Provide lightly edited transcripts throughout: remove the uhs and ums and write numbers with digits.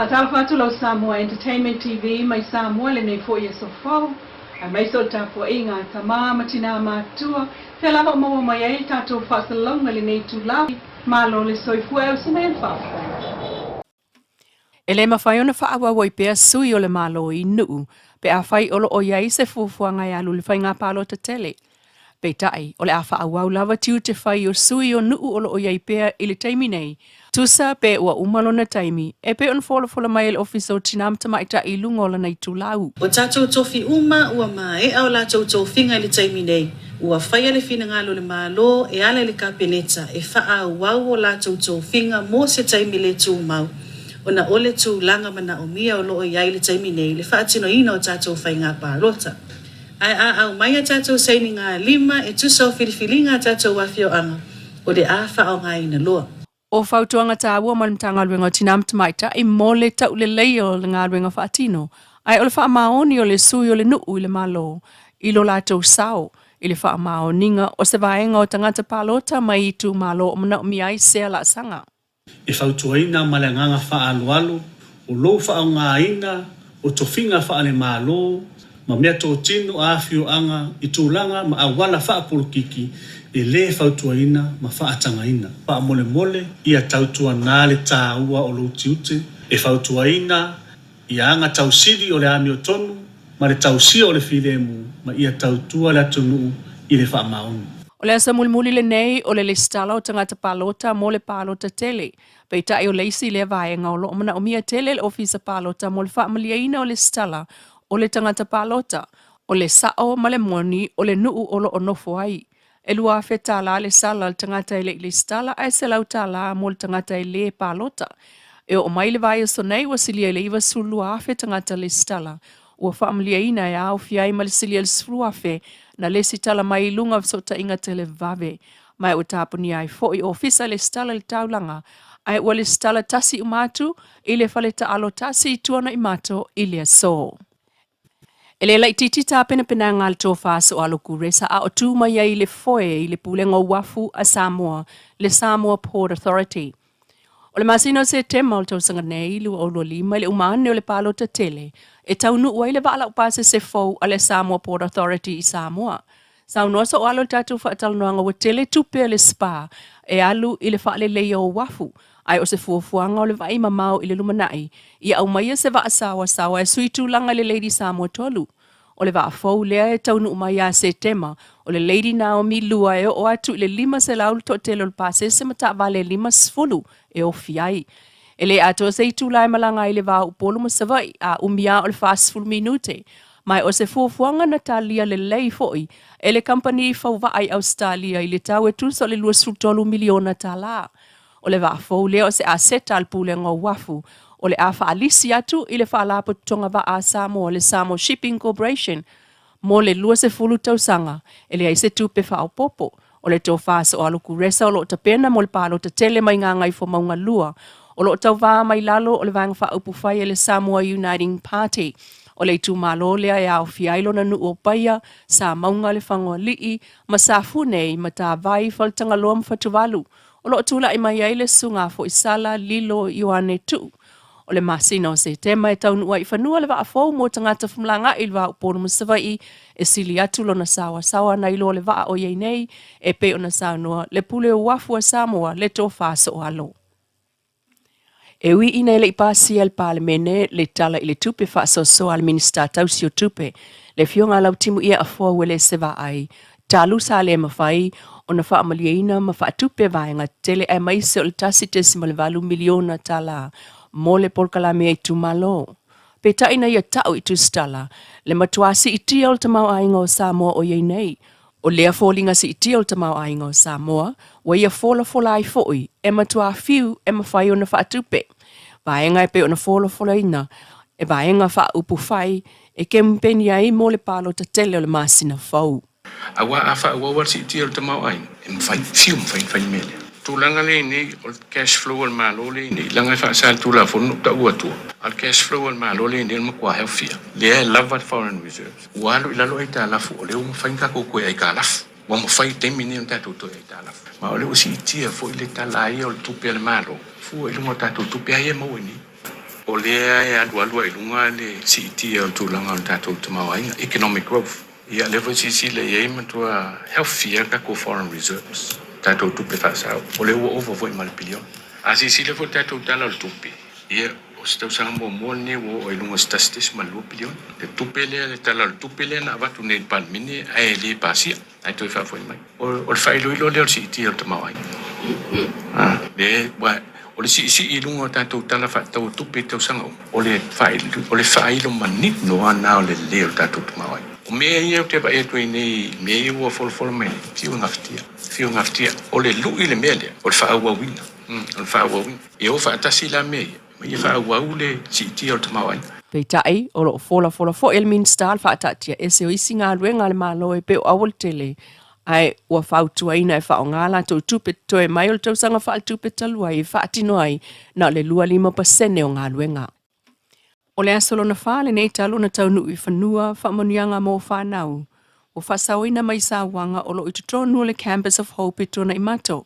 Faatalofa atu lau Samoa Entertainment TV mai Samoa lenei foi aso fou, aemaise o le tapuaiga a tama ma tinā matutua, fea lava o maua mai ai le tatou faasalalauga i lenei itula. Malo le soifua e uso mai ai le faafofoga. E le mafai ona faaauau ai pea sui o le Malo i Nuu pe afai o lo o i ai se fuafuaga e alu i le faiga palota tele. Peitai, o le a faaauau lava tiute fai o sui o Nuu o lo o i ai pea i le taimi nei, tusa pe ua uma lona taimi, e pei ona folafola mai e le Ofisa o Tina ma Tamaitai i luga o lana itulau. O tatou tofi uma ua maea o latou tofiga i le taimi nei, ua faia le finagalo o le Malo e ala i le Kapeneta e faaauau o latou tofiga mo se taimi le tumau ona o le tulaga manaomia o lo o i ai i le taimi nei le faatinoina o tatou faiga palota. Ae a aumai a tatou sainigalima e tusa o filifiliga a tatou afioaga, o le a faaaogaina loa. O fautuaga taua mai le Matagaluega o Tina ma Tamaitai mo le tauleleia o le galuega faatino, ae o le faamaoni o le sui o le nuu i le Malo i lo latou sao i le faamaoniga o se vaega o tagata palota mai itumalo o manaomia ai sea laasaga. E fautuaina ma le agaga faaaloalo o lou faaaogaina o tofiga faale-Malo ma meatotino a afioaga i tulaga ma auala faapolokiki e le fautuaina ma faatagaina. Faamolemole ia tautuana le taua o lou tiute. E fautuaina ia aga tausili o le amiotonu ma le tausia o le filemu ma ia tautua le atunuu i le faamaoni. O le aso mulimuli lenei o le lesitala o tagata palota mo le palota tele. Peitai o le isi lea vaega o lo o manaomia tele e le Ofisa Palota mo le faamalieina o lesitala o le tagata palota, o le sao ma le moni o le nuu o lo o nofo ai. E $2,000 le sala a le tagata e le i lesitala ae $100 mo le tagata e lē palota. E oo mai le vaiaso nei ua silia i le 92,000 tagata lesitala ua faamalieina e aofia ai ma le silia i le 10,000 na lesitala mai i luga o fesootaiga televave. Ma ua tapunia ai foi ofisa lesitala i le taulaga ae ua lesitala tasi uma atu i le fale taalo tasi i Tuanaimato i le aso. E le laitiiti tapenapenaga a le Tofa Soalo Kuresa a o tu mai ai i le foe i le Pulega o Uafu a Samoa, le Samoa Port Authority. O le masina o Setema o le tausaga nei, 2025, i le uma ane o le palota tele, e taunuu ai le vaa laupasese fou a le Samoa Port Authority i Samoa. Saunoa Soalo i le tatou faatalanoaga ua tele tupe a le SPA e alu i le faaleleia o uafu, ae o se fuafuaga o le vaai mamao i le lumanai, ia aumaia se vaa saoasaoa e sui tulaga i le Lady Samoa 3. O le vaa fou lea e taunuu mai ia Setema, o le Lady Naomi 2 e oo atu i le 500 le toatele o le pasese ma taavale e 50 e ofi ai. E le atoa se itula e malaga ai i le va o Upolu ma Savaii, a umi lava o le 40 minute. Ma o se fuafuaga na talia lelei foi e le kamupani fauvaa i Ausetalia i le tau e tusa o le $23 miliona. O le vaa fou lea o se aseta a le Pulega o Uafu o le a faalisi atu i le Faalapotopotoga Vaa a Samoa, le Samoa Shipping Corporation, mo le 20 tausaga, e leai se tupe faaopoopo. O le tofa Soalo Kuresa o lo o tapena mo le palota tele mai Gagaifomauga 2, o lo o tauva mai lalo o le Vaega Faaupufai a le Samoa Uniting Party. O le itumalo lea e aofia ai lona nuu o Paia, Samauga, Lefagoalii, ma Safune i Matavai, Faletagaloa ma Fatuvalu. O lo o tulai mai ai le Susuga a Foisala Lilo Ioane Tuu. O le masina o Setema e taunuu ai i fanua le vaa fou mo tagata femalagaai i le va o Upolu ma Savaii e sili atu lona saoasaoa nai lo le vaa o i ai nei e pei ona saunoa le Pule o Uafu a Samoa le Tofa Sooalo. E ui ina e le i pasia e le Palemene le Tala i le Tupe faasoasoa a le Minisita tausi o Tupe, le Afioga a Lautimuia Afoa Uelese Vaai, talu sa le mafai ona faamalieina ma faatupe vaega tetele aemaise o le $1.8 miliona mo le polokalame a itumalo. Peitai na ia tau i tusitala le matua siitia o le tamaoaiga o Samoa o i ai nei. O lea foliga siitia o le tamaoaiga o Samoa, ua ia folafola ai foi e matua fiu e mafai ona faatupe vaega e pei ona folafolaina e vaega faaupufai e kemupeni ai mo le palota tele o le masina fou. Aua a faaauau lava le siitia o le tamaoaiga, e mafai, fiu mafai ona fai le mea lea. Tulaga lea i inei, o le cash flow a le Malo lea i inei, leaga e faasa e le Tulafono na ou taua atua, a o le cash flow a le Malo lea i inei o le matua healthy lava. Lea e lava le foreign reserves. Ua alu i lalo aitalafu, o lea ua mafai ona tatou toe aitalafu. Ua mafai i le taimi lenei ona tatou toe aitalafu. Ma o lea ua siitia foi le tala ia o le tupe a le Malo, fua i luga o tatou tupe lava ia e maua i inei. O lea e alualu ai i luga le siitia o le tulaga o le tatou tamaoaiga, economic growth. Ia, lea foi silasila i ai e matua healthy lava le tatou foreign reserves, tatou tupe faasao, o lea ua ova foi ma le piliona. A silasila foi i le tatou Tala o le Tupe, ia, o se tausaga muamua lenei ua oo ai i luga o se 1.2 piliona. Le tupe lea, le Tala o le Tupe lea na avatu nei i le Palemene ae le pasia, ae toe faafoi mai. O le faailoilo lea o le siitia o le tamaoaiga. Le, ua, o le siisii i luga o tatou tala faatatau o tupe i tausaga uma, o le, o le faailo manino lava lena o le lelei o le tatou tamaoaiga. O mea ia ou te vaai atu ai nei, mea ia ua folafola mai nei, fiu e gafatia, fiu e gafatia. O le lui le mea lea, o le faaauauina, o le faaauauina. E o faatasi la mea ia. Ma ia faaauau le siitia o le tamaoaiga. Peitai, o lo o folafola foi e le Minisita le faataatia ese o isi galuega a le Malo e pei o aualatele, ae ua fautuaina e faaaoga a latou tupe totoe mai o le tausaga faaletupe talu ai e faatino ai na o le 25% o galuega. O le aso lona fa lenei talu ona taunuu i fanua faamanuiaga mo fanau ua faasaoina mai sauaga o lo o i totonu o le Campus of Hope i Tuanaimato.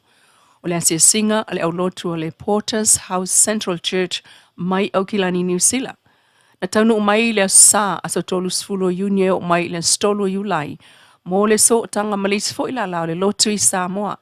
O le asiasiga a le aulotu o le Porters House Central Church mai Aukilani, Niu Sila. Na taunuu mai i le Aso Sa, aso 30 o Iuni e oo mai i le aso 3 o Iulai, mo le sootaga ma le isi foi lala o le lotu i Samoa.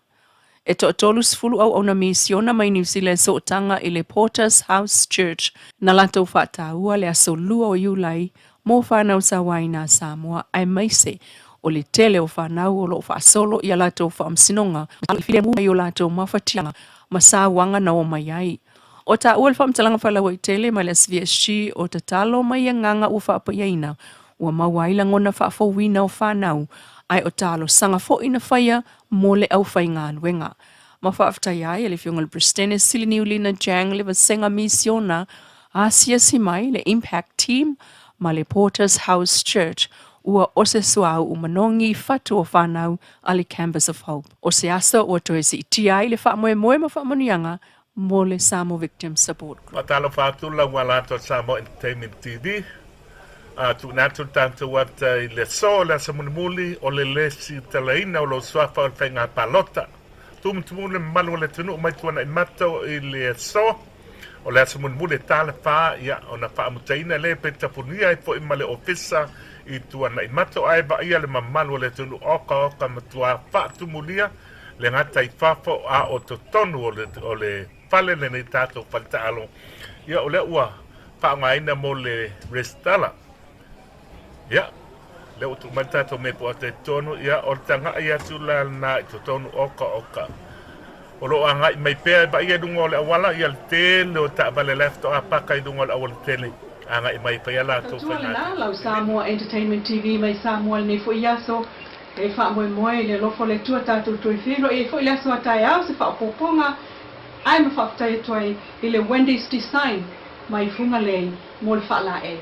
E toa-30 auauna misiona mai Niu Sila e sootaga i le Porters House Church na latou faataua le aso 2 o Iulai mo fanau sauaina a Samoa aemaise o le tele o fanau o lo o faasolo i a latou faamasinoga ma filemu mai o latou mafatiaga ma sauaga na omai ai. O taua le faamatalaga faalauaitele mai le SVSG o tatalo mai agaga ua faapaiaina ua maua ai lagona faafouina o fanau ae o talosaga foi na faia mo le aufaigaluega. Ma faafetai ai e le Afioga i le Peresetene Siliniu Lina Jang le Vasega Misiona asiasi mai le Impact Team ma le Porters House Church ua o se suauu manogi i fatu o fanau a le Campus of Hope. O se aso ua toe siitia ai le faamoemoe ma faamanuiaga mo le Samoa Victims Support Group. Faatalofa atu lau ala atu a Samoa Entertainment TV. A tuuina atu le tatou ata i le aso o le aso mulimuli o le lesitalaina o lou suafa o le faiga palota. Tumutumu le mamalu o le atunuu mai Tuanai Mato i le aso o le aso mulimuli e ta le fa, ia, ona faamutaina lea pe tapunia ai foi ma le ofisa i Tuanai Mato ae vaaia le mamalu o le atunuu okaoka matua faatumulia le gata i fafo a o totonu o le, o le fale lenei tatou faletaalo, ia o lea ua faaaogaina mo le resitala. Ia, lea ua tuu mai le tatou mepu ata i totonu, ia o le tagai atu la lena i totonu oka oka. O lo o agai mai pea e vaaia i luga o le auala, ia le tele o taavale la e faatoa paka i luga o le auala tele, agai mai e fai a latou Tautua faiga lena, lau Samoa Entertainment TV mai Samoa i lenei foi aso. E faamoemoe i le alofa o le Atua tatou toe feiloai ai foi le aso a taeao se faaopoopoga ae ma faafetai atu ai i le Wendy's Design mai Fugalei mo le faalaei.